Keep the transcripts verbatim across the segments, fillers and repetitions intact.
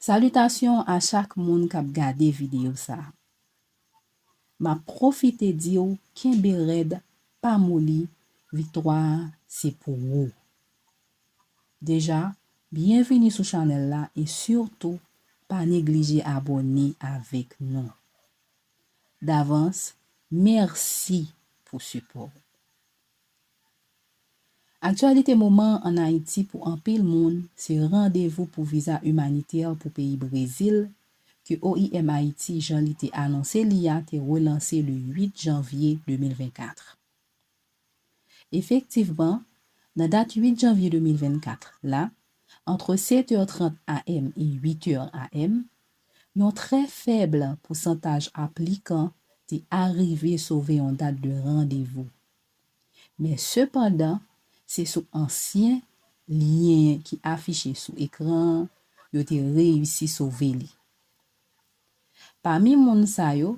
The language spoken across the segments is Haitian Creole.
Salitasyon a chak moun k ap gade videyo sa a. M ap pwofite di w kenbe rèd, pa moli, viktwa a se pou ou. Deja, byenvini sou chanèl la e sitou pa neglije abòne avèk nou. Davans, mèsi pou sipò w. Aktyalite moman an Ayiti pou anpil moun se randevou pou viza imanitè pou peyi Brezil ke O I M Ayiti, jan li te anonse li a, te relanse le uit janvye de mil vennkat. Efektivman, nan dat uit janvye de mil vennkat la, antre sèt è trant A M e uit è A M, yon trè fèb pousantaj aplikan te arive sove yon dat de randevou. Men sepandan, se sou ansyen lyen ki afiche sou ekran an yo te reyisi sove li. Pami moun sa yo,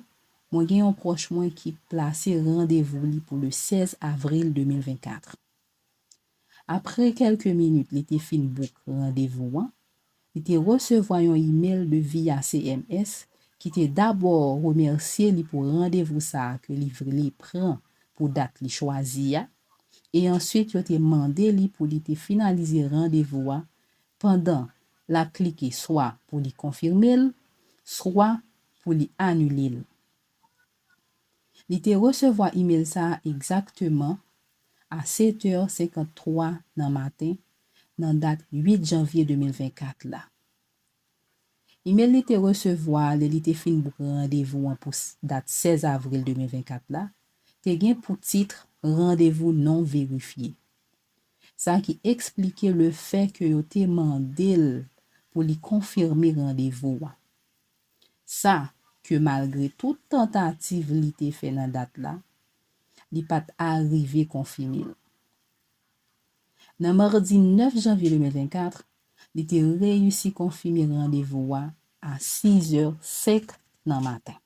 mwen gen yon pwòch mwen ki plase randevou li pou le sèz avril de mil vennkat. Apre kèlke minit li te fin bouk randevou an, li te resevwa yon imèl de via C M S ki te dabò remèsye li pou randevou sa a ke li vle pran pou dat li chwazi a, e answit yo te mande li pou li te finalize randevou a pandan l ap klike swa pou li konfime l, swa pou li anile l. Li te resevwa imèl sa a egzakteman a sèt è senkanntwa nan maten, nan dat uit janvye de mil vennkat la. Imèl li te resevwa lè li te fin bouk randevou an pou s-, dat sèz avril de mil vennkat la, te gen pou tit randevou non verifye. Sa ki eksplike lefè ke yo te mande l pou li konfime randevou a. Sa ke malgre tout tantativ li te fè nan dat la, li pa t arive konfime l. Nan madi nèf janvye de mil vennkat, li te reyisi konfime randevou a a sis è senk nan maten.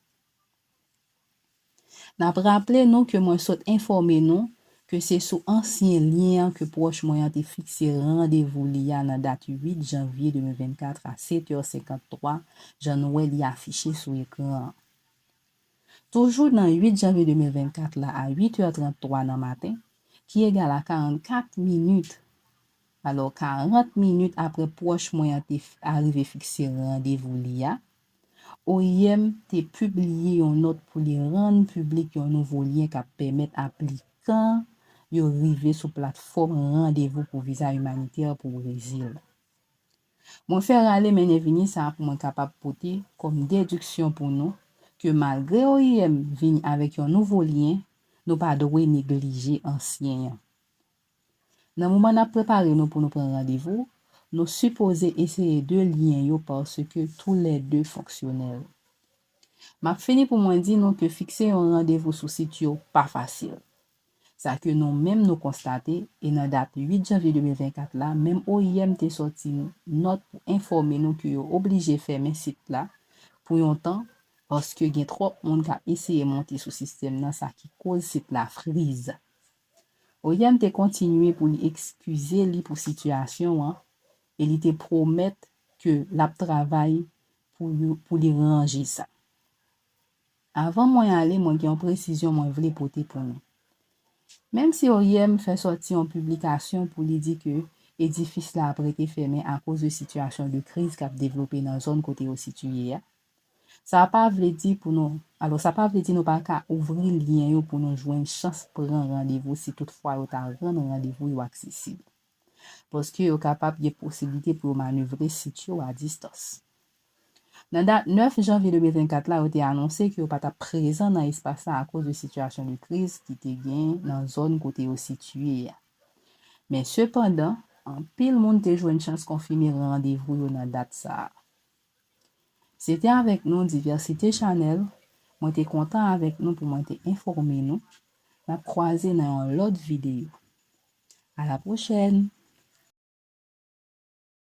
N ap raple nou ke mwen sot enfòme nou ke se sou ansyen lyen an ke pwòch mwen an te fikse randevou li a nan dat uit janvye de mil vennkat a sèt è senkanntwa, jan nou wè li afiche sou ekran an. Toujou nan uit janvye de mil vennkat la a uit è tranntwa nan maten, ki egal a karannkat minit, alò, karant minit apre pwòch mwen an te f-, arive fikse randevou li a, O I M te pibliye yon nòt pou li rann piblik yon nouvo lyen k ap pèmèt aplikan yo rive sou platfòm randevou pou viza imanitè pou Brezil. Mwen fè rale mennen vini sa a pou mwen kapab pote kòm dediksyon pou nou ke malgre O I M vini avèk yon nouvo lyen, nou pa dwe neglije ansyen an. Nan moman n ap prepare nou pou nou pran randevou, nou sipoze eseye de lyen yo paske toulède fonksyonèl. M ap fini pou mwen di nou ke fikse yon randevou sou sit yo pa fasil. Sa ke nou menm nou konstate, e nan dat uit janvye de mil vennkat la, menm O I M te sòti nòt pou enfòme nou ke yo oblije fèmen sit la pou yon tan, paske gen twòp moun k ap eseye monte sou sistèm nan, sa ki koz sit la friz. O I M te kontinye pou li ekskize li pou sitiyasyon an e li te pwomèt ke l ap travay pou yo, pou li ranje sa. Avan mwen ale, mwen gen yon presizyon mwen vle pote pou nou. Menm si O I M fè sòti yon piblikasyon pou li di ke edifis la ap rete fèmen akoz de sitiyasyon de kriz k ap devlope nan zòn kote yo sitiye a, sa pa vle di pou nou, alò, sa pa vle di nou pa ka ouvri lyen yo pou nou jwenn chans pran randevou si toutfwa yo ta rann randevou yo aksesib. Paske yo kapab gen posiblite pou yo manevre sit yo a distans. Nan dat nèf janvye de mil vennkat la, yo te anonse ke yo pa t ap prezan nan espas la akoz de sitiyasyon de kriz ki te gen nan zòn kote yo sitiye a. Men sepandan, anpil moun te jwenn chans konfime randevou yo nan dat sa a. Se te avèk nou Diversité Channel, mwen te kontan avèk nou pou mwen te enfòme nou. N ap kwaze nan yon lòt videyo. A la pwochèn!